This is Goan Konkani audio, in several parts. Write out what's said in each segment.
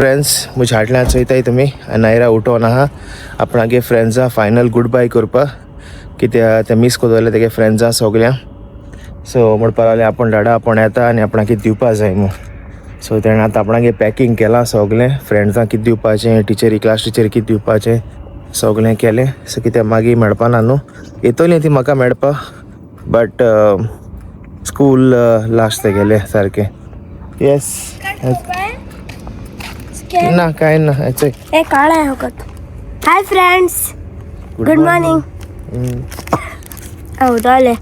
फ्रेंड्स, म्हज्या हाटल्यान चोयताय तुमी अनायरा उठोन आहा आपणागे फ्रेंड्सां फायनल गूड बाय करपा, कित्याक ते मीस करतले तेगे फ्रेंड्सां सगळ्यां. सो म्हणपा लागलें आपूण डाडा आपूण येता आनी आपणाक कितें दिवपा जाय म्हूण. सो तेणें आतां आपणागे पॅकींग केलां सगळें, फ्रेंड्सांक कितें दिवपाचें, टिचरी क्लास टिचरी कितें दिवपाचें सगळें केलें. सो कित्याक मागीर मेळपा ना न्हू, येतली ती म्हाका मेळपा, बट स्कूल लास्ट तेगेलें सारकें. येस. ना कांय ना. चय. ए काळा आहे फकत. Hi friends, good morning. उठले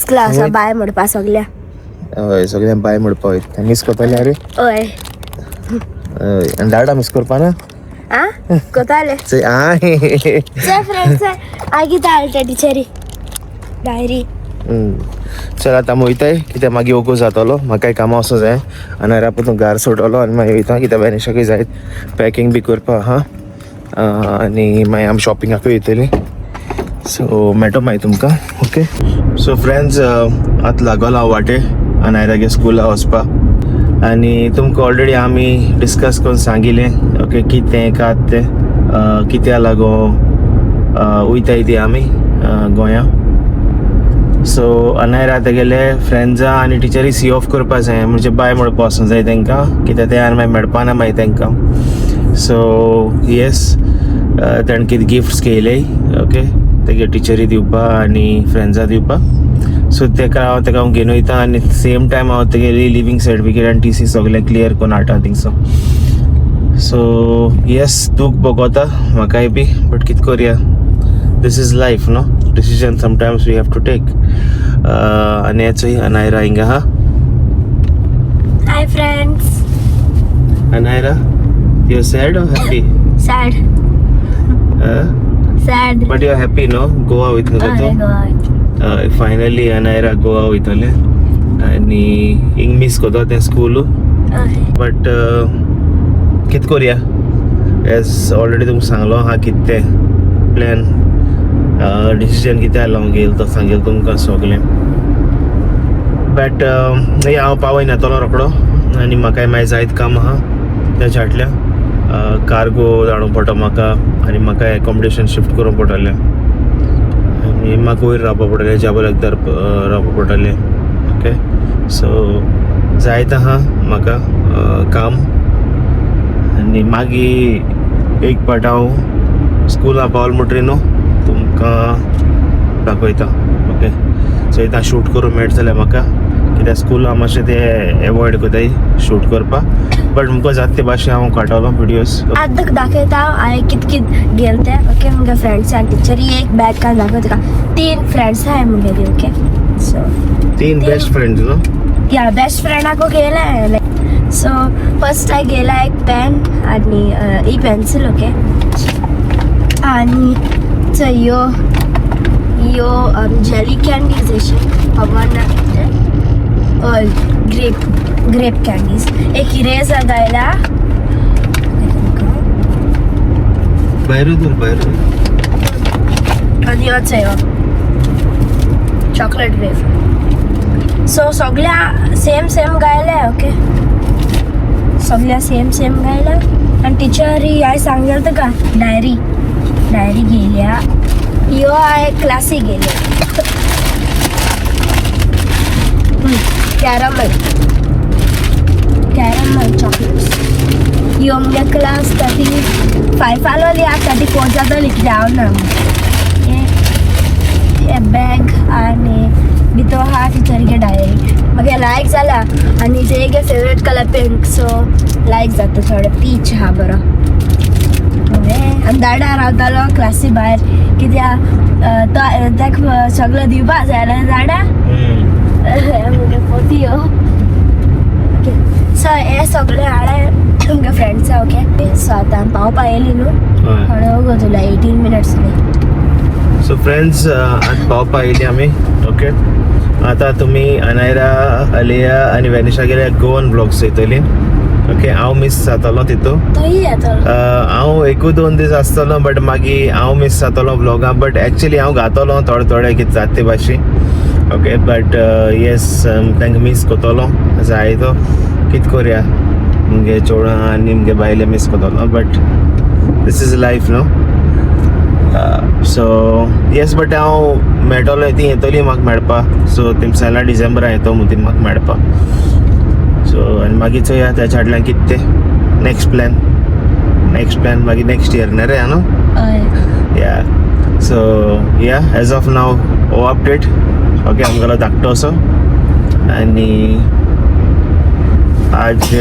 क्लास बाय म्हणपा सगल्या. हय, सगळ्यांक बाय म्हणपा वयता. मिस करतले अरे. हय. हय, आनी डाडा मिस करपा ना. आ कोताले. चय आ. चल फ्रेंड्स, आगी धाडटा टिचरी डायरी. चल आतां आमी वयताय, कित्याक मागीर वगो जातलो, म्हाकाय कामां वचूं जाय. आनी रापोतून घार सोडटलो आनी मागीर वयता, कित्याक वेनिशाकूय जाय पॅकींग बी करपा आहा आनी मागीर आमी शॉपिंगाकूय वयतली. सो मेळटो मागीर तुमकां. ओके, सो फ्रेंड्स, आतां लागोलो हांव वाटे अनायरागे स्कुला वचपा. आनी तुमकां ऑलरेडी आमी डिस्कस करून सांगिलें, ओके, कितें कात तें, कित्या लागून वयताय ती आमी गोंया. सो अनायरा तेगेले फ्रेंड्सां आनी टिचरी सी ऑफ करपा जाय, म्हणजे बाय म्हणपा वचूंक जाय तांकां, कित्याक ते आनी मागीर मेळपा ना मागीर तांकां. सो येस, ताणें कितें गिफ्ट्स केले, ओके, तेगे टिचरी दिवपा आनी फ्रेंड्सां दिवपा. सो तेका हांव तेका हांव घेवन वयता आनी सेम टायम हांव तेगेली लिवींग सर्टिफिकेट आनी टीसी सगळें क्लियर करून हाडटा थिंगसो. सो येस, दूख भोगोता म्हाकाय बी, बट कितें करया, this is life no, decision sometimes we have to take. आनी हें अनायरा हिंगा आहा. Hi friends. Anayra, you sad or happy? Sad. Sad. But you happy no, Goa वयतलो तूं? फायनली अनायरा गोवा वयतलें आनी हिंग मीस करता तें स्कूल, बट कितें करया, एज ऑलरेडी तुमकां सांगलो आहा कितें तें प्लॅन डिसिजन कितें आसलो हांव तो सांगेल तुमकां सगळें. बट हांव पावयना येतलो रोकडो आनी म्हाकाय मागीर जायत काम आहा त्या हाटल्या कार्गो धाडूंक पडटा म्हाका आनी म्हाका एकोमोडेशन शिफ्ट करूंक पडटलें आनी म्हाका वयर रावपा पडटलें, जाबल अकदर रावपा पडटलें. ओके, सो जायत आहा म्हाका काम. आनी मागीर एक पाट हांव स्कुला पावल म्हणटरी न्हू तुमकां दाखयता. ओके, सो एकदां शूट करूंक मेळटा जाल्यार म्हाका, कित्याक स्कुला मातशें ते एवॉयड करताय शूट करपाक, बट मुखार जाता ते भाशेन हांव काडटलो विडियोज. आतां दाखयता हांवें कित कित गेले ते. ओके, मुगे फ्रेंड्स आनी टिचरी एक बॅग काडून दाखयता तुका. तीन फ्रेंड्स आहाय मुगेली. ओके, सो तीन बेस्ट फ्रेंड्स न्हू. या, बेस्ट फ्रेंडाको गेला. सो फर्स्ट हांवें गेला एक पेन आनी एक पेन्सिल. ओके, आनी चय ह्यो ह्यो जेली कॅन्डीज अशी खबर ना, हय, ग्रेप ग्रेप कॅन्डीज. एक इरेजर गायला. भायर धर, भायर. आनी हो चय हो चॉकलेट वेफर. सो सगळ्या सेम सेम गायले. ओके, सगळ्या सेम सेम गायल्या. आनी टिचरी हांवें सांगलें तुका डायरी डायरी घेयल्या. ह्यो हांवें क्लासीक घेयल्या कॅरमल कॅरमल चॉकलेट्स. ह्यो मुगे क्लास 35 आलोली, आतां 34 जातली, कित्याक हांव ना. हे बॅग आनी भितर आहा टिचरीगे डायरी. म्हाका लायक जाला आनी तेगे favourite colour pink, so like जाता थोडे पीच आहा बरो. आनी दाडा रावतालो क्लासी भायर, कित्याक तो ताका सगळें दिवपा जाय जाल्यार दाडा मुगे पोतयो. ओके, सो हे सगळे हाडे मुगे फ्रेंड्सा. ओके, सो आतां पावपा येयली न्हू, थोडे वगो तुला 18 मिनट्स न्ही. सो फ्रेंड्स, आतां पावपा येयली आमी. ओके, आतां तुमी अनायरा, अलिया आनी वेनिशा गेल्या गोवन ब्लॉग्स येतली. ओके, हांव मीस जातलो तितू. थंय येतलो. हांव एकूय दोन दीस आसतलो, बट मागीर हांव मीस जातलो ब्लॉगां, बट एक्चुली हांव घातलो थोडे थोडे कितें जाता ते भाशेन. ओके, बट येस, तांकां मीस करतलो जाय तो, कितें करया. मुगे चेडवां आनी मुगे बायले मीस कोत्तोलो, but this is life न्हू. सो येस, बट हांव मेळटलो, ती येतली म्हाका मेळपा. सो तिमसाला डिसेंबरान येतो ती म्हाका मेळपा. सो आनी मागीर चोया त्याच्या फाटल्यान कितें तें नेक्स्ट प्लॅन, नेक्स्ट प्लॅन मागीर नेक्स्ट इयर न्ही रे न्हू. हय. Yeah, so yeah, as of now हो अपडेट. ओके, आमगेलो धाकटो असो आनी आज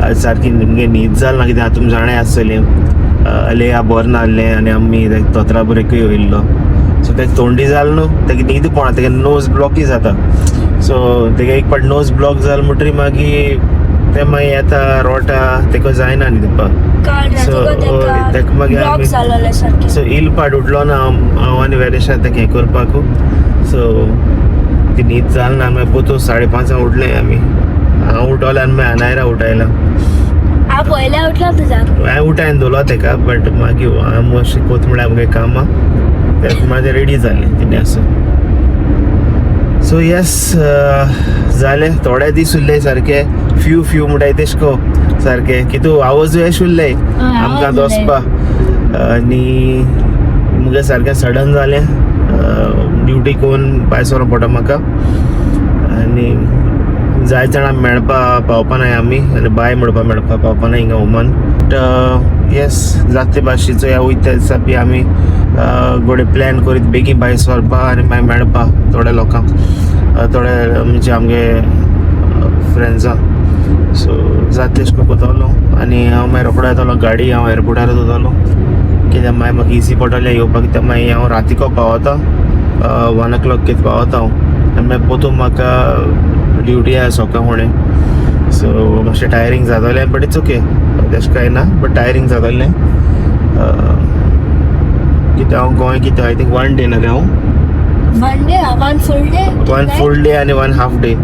आज सारकी मुगे न्हीद जाल ना, कित्याक तुमी जाणाय आसतली लेया बरें नासलें आनी आमी दोतोरा बरेकूय वयल्लो. सो तेका थोंडी जाल न्हू, तेका न्हीद पडना, तेका नोज ब्लॉकय जाता. सो तेका एक पाट नोज ब्लॉक जाल म्हणटरी मागीर तें मागीर येता रोटा, तेका जायना न्हिदपाक. काल So, राती तेका मागीर ब्लॉक आमी जालोले सारकें. सो इल पाट उठलो ना हांव आनी वेरेशा तेका हें करपाक. सो ती न्हीद जाल ना, मागीर पोतून 5:30 उठले आमी. हांव उठोलें आनी मागीर अनायरा उठायला. हांव पयलें उठलो तुज्या. हांवें उठायन दवरलो तेका, बट मागीर हांव अशें कोत म्हळ्यार आमगे कामां तेका मागीर रेडी जालें तिणें असो. सो येस, जालें थोडे दीस उरले सारके, फ्यू फ्यू म्हणटाय तेश को सारके कितू आवजूय अशें उरले आमकां वचपा. आनी मुगे सारकें सडन जालें, ड्युटी करून भायर सरोंक पडटा म्हाका आनी जाय जाणां मेळपा पावपा नाय आमी आनी बाय म्हणपा मेळपा पावपा ना हिंगा ओमान. बट येस, जाता भाशेचो ह्या वयता दिसा बी आमी गोडे प्लॅन करीत बेगीन भायर सरपा आनी मागीर मेळपा थोड्या लोकांक, थोडे म्हणजे आमगे फ्रेंड्सां. सो जाता तेश कोन्न कोत्तोलो आनी हांव मागीर रोकडो येतलो गाडी, हांव एअरपोर्टार वतलो कित्याक मागीर म्हाका इजी पडटलें येवपाक. कित्याक मागीर हांव रातीको पावता, 1 o'clock कितें पावता हांव आनी मागीर पोतून म्हाका ड्युटी आसा सकाळ फुडें. सो मातशें टायरींग जातलें, बट it's okay, तशें कांय ना, बट टायरींग जातलें कित्याक हांव गोंय कितें I think 1 day ना रे हांव. 1 day, 1 full day. 1 full day आनी 1 हाफ डे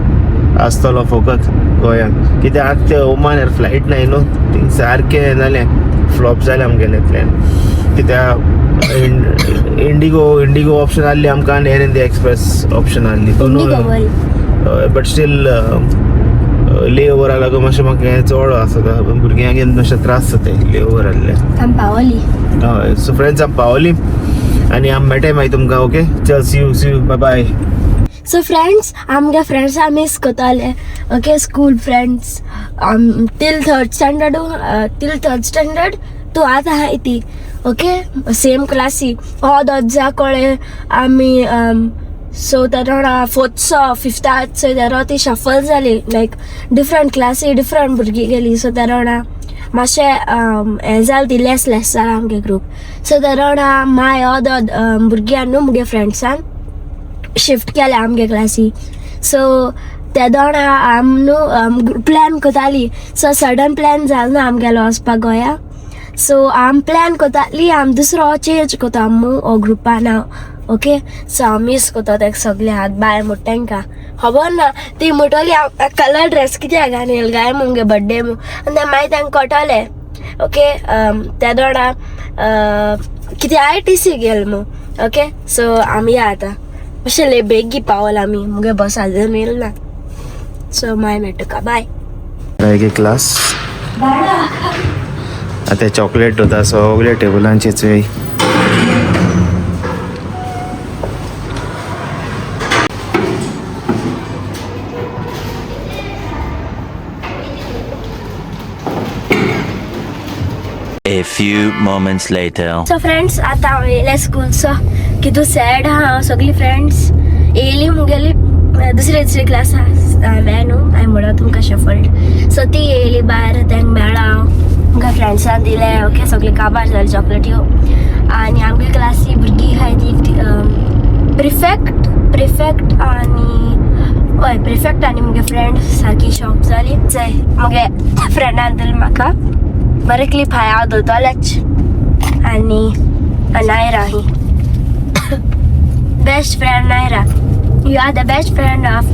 आसतलो फकत गोंयांत. कित्याक आतां ते ओमान फ्लायट नाय न्हू, थिंग सारकें जालें, फ्लॉप जालें आमगेलें प्लॅन. कित्याक इंडिगो इंडिगो ऑप्शन आहली आमकां आनी एअर इंडिया एक्सप्रेस ऑप्शन आहली इंडिगो बरी. बट स्टील ले ओवरा लागून मातशें म्हाका हें चड आसता, भुरग्यांक मातशें त्रास जाता ले ओवर आहले. आमी पावली. हय, सो फ्रेंड्स आमी पावली आनी आमी मेळटाय मागीर तुमकां. ओके, चल, see you, see you, bye bye. So friends, आमगे फ्रेंड्स मिस करताले. Okay, school friends till third standard, till third standard तूं आतां आहाय ती. ओके, सेम क्लासी हो दोजा कळ्ळें आमी. सो तेन्ना फोर्थ सो फिफ्था सो तेन्ना ती शफल जाली, लायक डिफरंट क्लासी डिफरंट भुरगीं गेली. सो तेन्ना मातशें हें जालें, ती लेस लेस जाला आमगे ग्रूप. सो तेन्ना माय हो दोद भुरग्यां न्हू मुगे फ्रेंड्सान शिफ्ट केलें आमगे क्लासी. सो तेदोणा आम न्हू प्लॅन करताली. सो सडन प्लॅन जालो ना आमगेलो वचपाक गोंया. सो आम प्लॅन करताली आम दुसरो चेंज करता मू हो ग्रुपान हांव. ओके, सो हांव मीस करता तेका सगळे हात बाय म्हणटा तेंकां खबर ना. ती म्हणटली हांव कलर ड्रेस कित्याक घाल गाय मुगे बड्डे मू, आनी ते मागीर तांकां कळटलें. ओके, तेदोणा कितें I T C गेल मू. ओके, सो आमी या आतां मातशें ले बेगी पावल आमी, मुगे बस आजून येयल ना. सो मागीर मेळटा तुका, बाय. क्लास आतां चॉकलेट वता सगळे टेबलांचेर चोय. A few moments later. So friends, आतां हांव येयलें स्कूल. सो कितू सॅड आहा हांव. सगळीं फ्रेंड्स येयली मुगेली दुसरे दुसरे क्लास मेळ्ळें न्हू हांवें म्हणलें तुमकां शफल्ड. सो ती येयली भायर, तांकां मेळ्ळा हांव, मुगे फ्रेंड्सान दिलें. ओके, सगळीं काबार जाली चॉकलेट्यो. आनी आमगे क्लासी भुरगीं आहाय ती प्रिफेक्ट प्रिफेक्ट आनी हय प्रिफेक्ट आनी मुगे फ्रेंड सारकी शॉक जाली. चय मुगे फ्रेंडान दिली म्हाका बरें क्लिप हांव हांव दवरतलेंच. आनी Naira he best friend Naira, you are the best friend of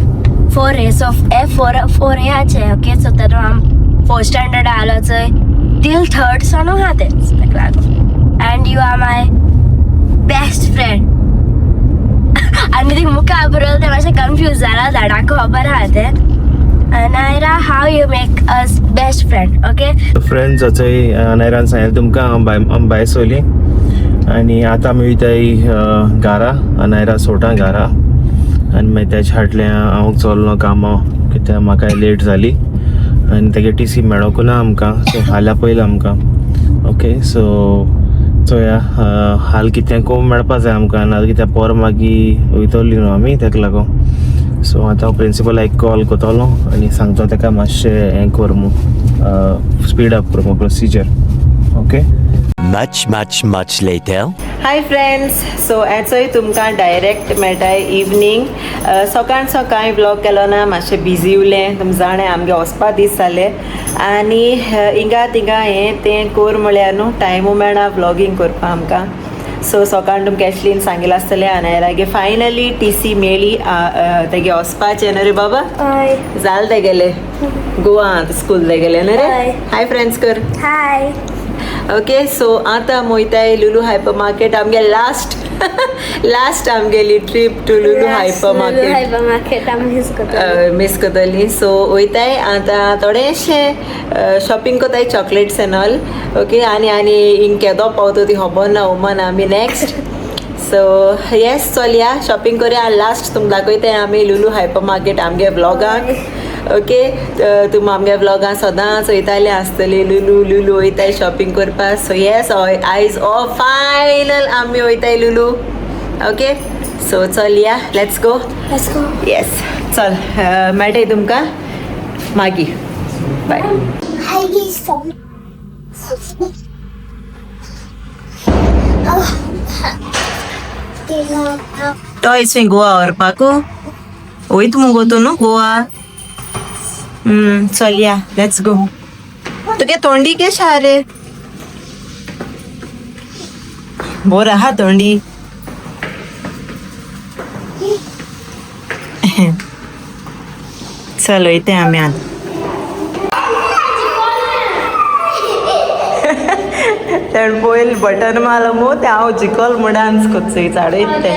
4A. So A 4 A आचे. ओके, सो तेन्ना आम फोर्थ स्टँडर्ड आलो चोय टील थर्ड सावन आहा तेंच तेका लागून. And you are my best friend. आनी ती मुखार बरोबर तें मातशें कन्फ्यूज जालां, झाडांक खबर आहा तें. Anayra how you make us best friend, okay? Friends चाहिँ अनायरान सांगलें तुमकां हांव आमी भायर सरलीं आनी आतां आमी वयताय घारा. अनायरा सोडटा घारा आनी मागीर तेच्या फाटल्यान हांव चल्लो कामां कित्याक म्हाका लेट जाली आनी तेगे टीसी मेळोंकू ना आमकां. सो फाल्यां पयलें आमकां. ओके सो चोया हाल कितें कोम मेळपा जाय आमकां, नाजाल्यार कित्याक पोर मागीर वयतली न्हू आमी तेका लागून. सो आतां हांव प्रिंसिपलाक एक कॉल करतलो आनी सांगता तेका मातशें हें कर म्हूण, स्पीड अप कर म्हूण procedure. Okay. Much, much, much later. Hi friends, so एचोय तुमकां डायरेक्ट मेळटाय इवनींग. सकाळ सकाळी व्लॉग केलो ना, मातशें बिजी उरलें. तुम जाणा आमगे वचपा दीस जाले आनी हिंगा थिंगा हें तें कोर म्हळ्यार न्हू टायमू मेळना व्लॉगींग करपाक आमकां. सो सकाळ तुमकां एशलीन सांगिल्लें आसतलें अनायरागे फायनली टीसी मेळ्ळी. तेगे वचपाचें न्हू रे बाबा, हय. जालें तेगेलें गोवा स्कूल तेगेलें न्हू रे. हय. हाय फ्रेंड्स कर. हाय. ओके सो आतां वयताय लुलू हायपर मार्केट. आमगे लास्ट लास्ट आमगेली trip to Lulu hyper market. Hyper market आमी मिस करतली. मिस करतली. सो वयताय आतां थोडेशें शॉपिंग करताय, चॉकलेट्स एन ऑल. ओके आनी आनी हिंग केदो पावतो ती खबर ना उमन आमी नेक्स्ट. सो येस चलया शॉपिंग करया आनी लास्ट तुमकां दाखयताय आमी लुलू हायपर मार्केट आमगे व्लॉगाक. ओके तुमी आमगे व्लॉगां सदांच वयताले आसतली लुलू लुलू वयताय शॉपिंग करपाक. सो येस आयज ओ फायनल आमी वयताय लुलू. ओके सो चलया, let's go. Let's go. Yes चल मेळटाय तुमकां मागीर. बाय. हाय. टॉयज गोवा व्हरपाकू वयत मुगो तूं न्हू गोवा. चल या, let's go. तुगे तोंडी केश आहा रे? बोर आहा तोंडी. चल वयते आमी आतां. तेणें पयल बटन मारलो मु तें हांव जिखल म्हूण डांस करचो चाडयत तें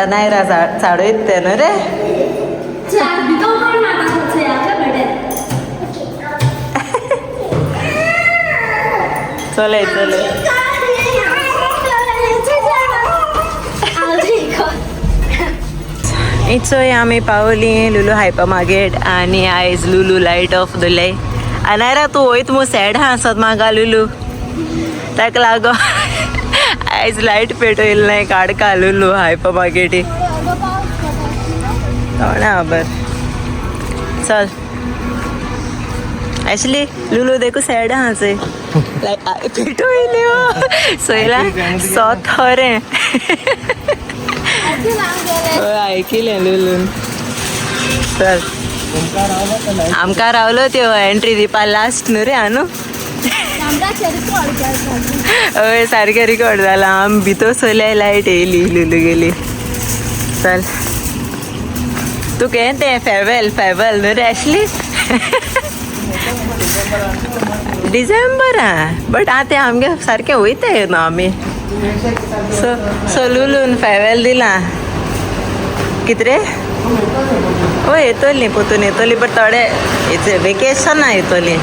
अनायरा चाडयत तें न्हू रे. चलय चलय. चोय आमी पावली लुलू हायपर मार्केट आनी आयज लुलू लायट ऑफ दवरले. अनायरा तूं वयत मु सॅड आहा आसत म्हाका लुलू, ताका लागो आयज लायट पेटयलें ना काडका लुलू हायपर मार्केटी कोणा खबर. चल एक्चुअली लुलू देखू सॅड आहा चोय पेटयले चोयला सोथरें. हय आयकिलें लुलून. चल आमकां रावलो त्यो एंट्री दिवपा लास्ट न्हू रे आनू. हय सारकें रिकॉर्ड जाला. आमी भितर सरल्या लायट येयली लुलू गेली. चल तुका हें तें फेरवेल फेरवेल न्हू रे एशली डिसेंबर. आं बट आतां आमगे सारकें वयताय न्हू आमी. सो सो लुलून फेरवेल दिलां कित रे? हय येतली पोतून येतली बट थोडे वेकेशना येतली.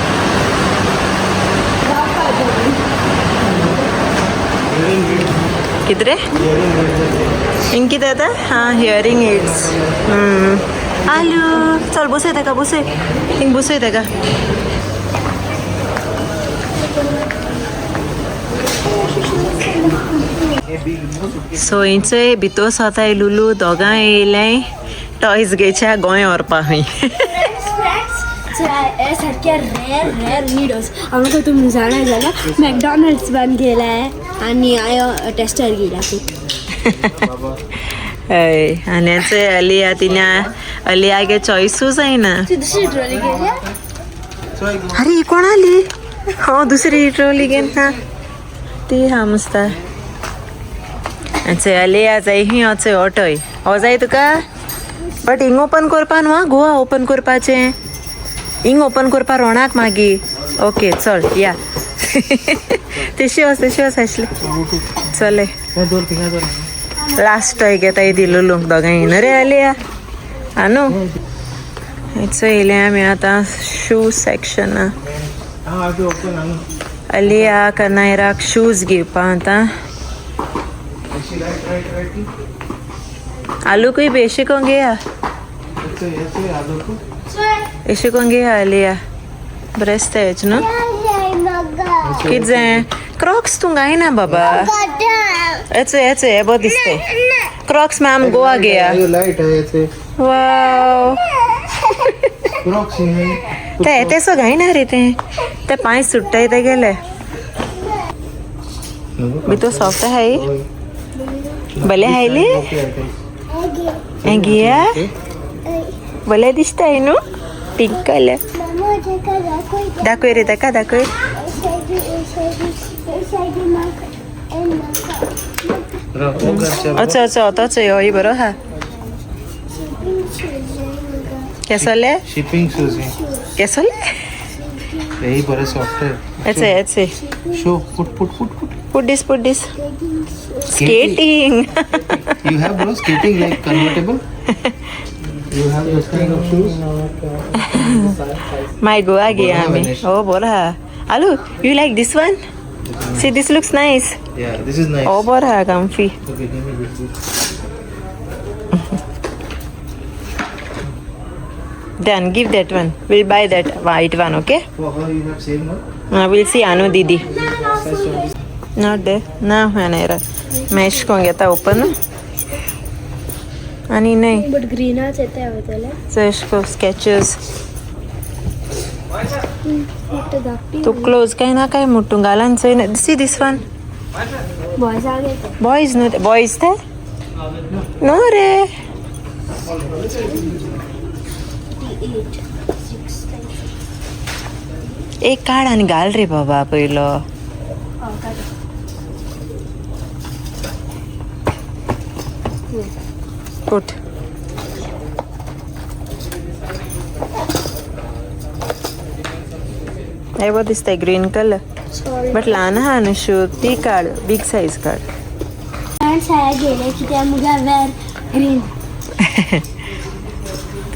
कित रे हिंग कितें जाता? हां हियरींग एड्स. आलू चल बसय ताका, बसय हिंग बसय ताका. सो हिंचय भितर सोताय लुलू दोगांय येयलें टॉयज घेयच्या गोंय व्हरपा खंय. सारक्या रेअर रेअर निडल्स आमकां तुमी जाणा जाल्यार मॅकडॉनल्ड्स बंद केलाय आनी हांव टेस्टर गेला. हय आनी चोय अलिया तिणें अलियागे चॉयसूच जायना. दुसरी ट्रॉली गेल्या. अरे ही कोणाली? हांव दुसरी ट्रॉली घेन ना ती हा मस्ता. चोय अलिया जाय ही चोय ऑटोय हो जाय तुका बट हिंग ओपन करपा न्हू आं, गोवा ओपन करपाचें. हिंग ओपन करपा रोणाक मागीर. ओके चल या. तशी वच तशी वच आसली चले लास्ट टॉय घेता दिलो लोक दोगांय न्हू रे अलिया. आनू हेचो येयले आमी आतां शू सेक्शन. अलिया कनायराक शूज घेवपा आतां. आलूकूय बी एशे कोन घेया, एशे कोन घेया अलिया. बरें आसता हेच न्हू. कितें जाय? क्रॉक्स तूं घायना बाबा. हेच हेच हे बरें दिसते क्रॉक्स. मॅम गोवा घेया. वाव, ते तेसो घायना रे ते, ते पांय सुट्टाय ते गेले. भितर सॉफ्ट आहाय, भले हायले घेया, भले दिसताय न्हू. Pink colour. दाखय रे ताका, दाखय. अच्छा अच्छा, तोच होय बरो आहा. केसले शिपिंग शूज केसले हे बरे सॉफ्ट आहे. हेचे हेचे. Show put put put put. Put this, put this. Skating. You have bro skating like convertible? You have this kind of shoes? My Goa घेया आमी. हो बरो आहा. Aloo, you like this one? See, this looks nice. Yeah, this is nice. हो बरो आहा, comfy. Okay, give me this. Done, give that one. We'll buy that white one, okay? For her you have same one? We'll see Anu Didi. Not there. ना नायरा मॅश कोण घेता ओपन आनी न्हय. बट ग्रीनाच येता वयतले. So sketches. तू क्लोज काय ना काय मुट्टू घालान चोय. C this one. बॉयजाक येता. बॉयज न्हू, बॉयज ते न्हू रे. 8 6. एक काड आनी घाल रे बाबा पयलो. Put. हे बरें दिसता ग्रीन कलर. बट ल्हान आहा न्हू शू, ती काड, बीग सायज काड. गेले कित्याक मुगे वेर ग्रीन.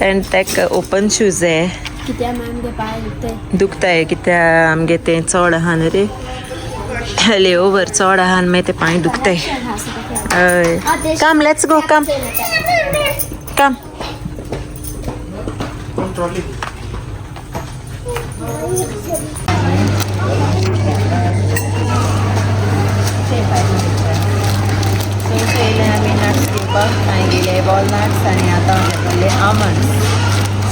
आनी ताका ओपन शूज जाय. कित्याक आमगे पांय दुखताय. दुखताय कित्याक आमगे तें चड आहा न्हू रे, लेओवर चड आहा आनी मागीर ते पांय दुखताय. हय, come, let's go, come come. येयले आमी नट्स घेवपाक. हांवें गेले वॉलनट्स आनी आतां घेतले आमंड्स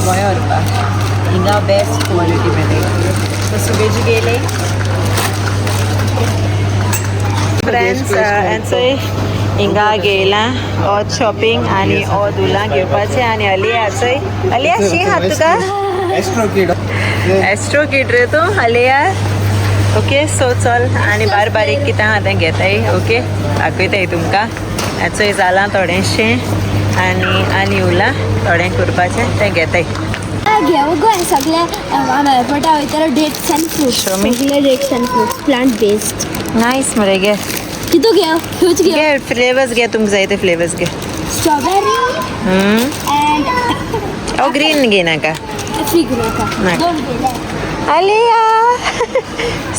गोंया व्हरपाक. हिंगा बेस्ट क्वॉलिटी मेळटा. सो सुबेज गेले फ्रेंड्स, हेंचोय हिंगा गेला ऑद शॉपिंग आनी ऑद उलां घेवपाचें. आनी अलियाचोय, अलिया शी आहा तुका? Astro kid. Astro kid रे तूं अलिया. ओके, सो चल आनी बारीक बारीक कितें आहा तें घेताय. ओके, दाखयताय तुमकां. हेचोय जालां थोडेंशें आनी आनी उरलां थोडें करपाचें, तें घेताय. घेवं गो सगळे आमी एअरपोर्टा वयतालो डेट्स आनी फ्रुट्स. Show me. सगळे dates आनी फ्रुट्स प्लांट बेस्ड. नायस मरे, घे. कितू घेव? ह्योच घेव. घे फ्लेवर्स घे, तुमकां जाय ते फ्लेवर्स घे. स्ट्रॉबेरी अँड ओ ग्रीन घे नाका. फिग नाका. नाका. दोन घेले. अलिया,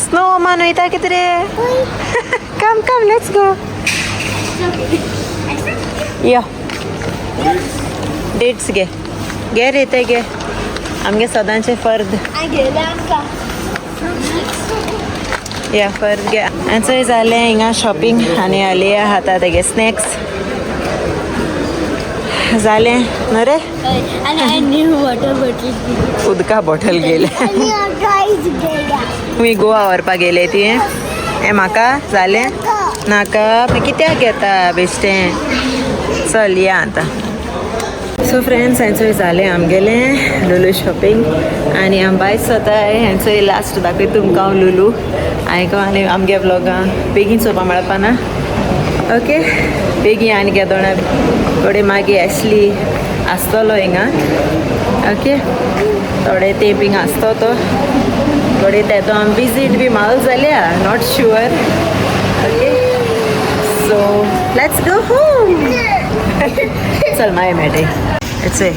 स्नो मान वयता कितें रे? Come come, let's go. यो डेट्स घे, घे रे ते घे. आमगे सदांचे फर्द. घेले आमकां. या फर्द घे. आनी जालें हिंगा शॉपिंग आनी अलिया खाता तेगे स्नॅक्स. जालें न्हू रे? आनी हांवें न्यू वॉटर बॉटल दिली. उदका बॉटल गेले. आनी ड्रायज गेल्या. तुमी गोवा व्हरपाक गेले ती हें म्हाका जालें नाका. मागीर कित्याक घेता बेश्टें? चल या आतां. सो फ्रेंड्स, हेंचोय जालें आमगेलें लुलू शॉपिंग आनी आम भायर सोताय. हेंचोय लास्ट दाखयता तुमकां हांव लुलू आयको. आनी आमगे व्लॉगां बेगीन चोवपा मेळपा ना. ओके, बेगीन आनी केदोणा थोडे मागीर एशली आसतलो हिंगा. ओके, थोडे तेंप हिंगा आसतो तो, थोडे तेदो आमी विजीट बी माल जाल्या, not sure. Okay, so let's go home. चल मागीर मेळटाय. It's a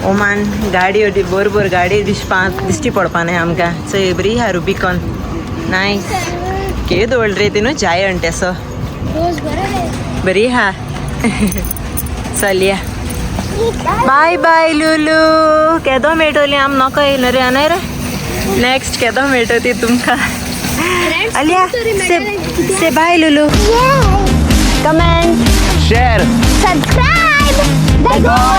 ओमान गाडयो बरोबर गाडी दिसपा दिश्टी पडपा न्हय आमकां. चोय बरी आहा रुबिकॉन, नायस. केदो व्हडलो रे ती न्हू, जायंट असो. रोज बरं रे. बरी हा. चल या, बाय बाय लुलू. केदो मेळटली आम नको येयलो रे आनी रे नेक्स्ट केदो मेळटो ती तुमकां. Alia, say bye Lulu. Comment, share, subscribe the.